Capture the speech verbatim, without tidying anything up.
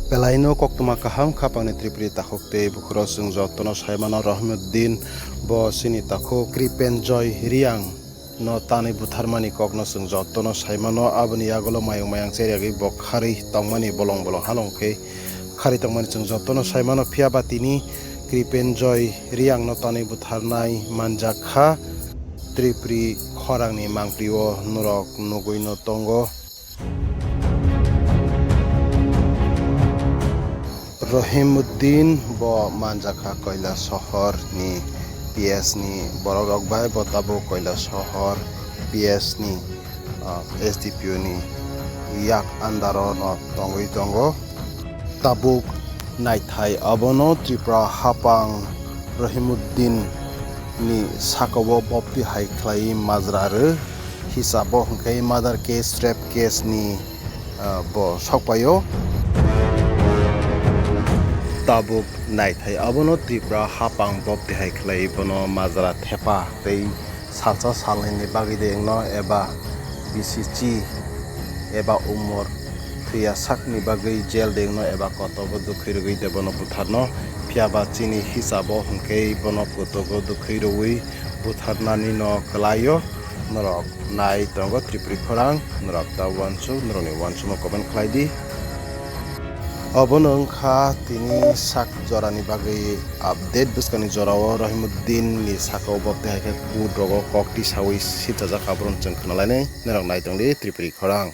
Belaino koktwma kaham khapangni Tripuri takhuk tei bukhuro chwng jotono saimano Rohimuddin bo chini takhuk Kripenjoy Riang no tanwi butharmani kokno chwng jotono saimano, aboni yagulo mayung mayang cheriyagwi bo kharwi tongmani bolong bolong halong khe kharwi tongmani chwng jotono saimano, phiya ba tini Kripenjoy Riang no tanwi butharnai manjak kha. Tripuri khorangni mangpli o norok nugwi no tongo. Rohimuddin bo manjakha Koilasohor ni P S ni borok rok bai, bo tabuk Koilasohor P S ni, ah, S D P O ni yak under o no tongwi tongo. Tabuk naithai abono Tripura hapang Rohimuddin ni sakao bopti hai khlai majra rw hisabo hwnkhe murder case, rape case ni, ah, bo sokpaio. Tabuk naithai abono Tripura hapang bopti hai khlai bono majra thepa tei salsa salnwi ni bagwi de wngno eba bisichi eba umor thwiya sakni bagwi jail de wngno eba kotogo dwkhwi rwgwi de bono butharno, phiya ba chini hisabo hwnkhe bono kotogo dwkhwi rwui butharnani no kwlaio. Norok nai tongo Tripuri khorang, norok ta uansuk, norokni uansukma comment khlai di. Obono wngkha tini sak jorani bagwi update. Bwskangni jorao Rohimuddin ni sakao bopti hai khe court rogo kok tisaui sitjajak, aborok chwng khwnalainai. Norok nai tongdi Tripuri khorang.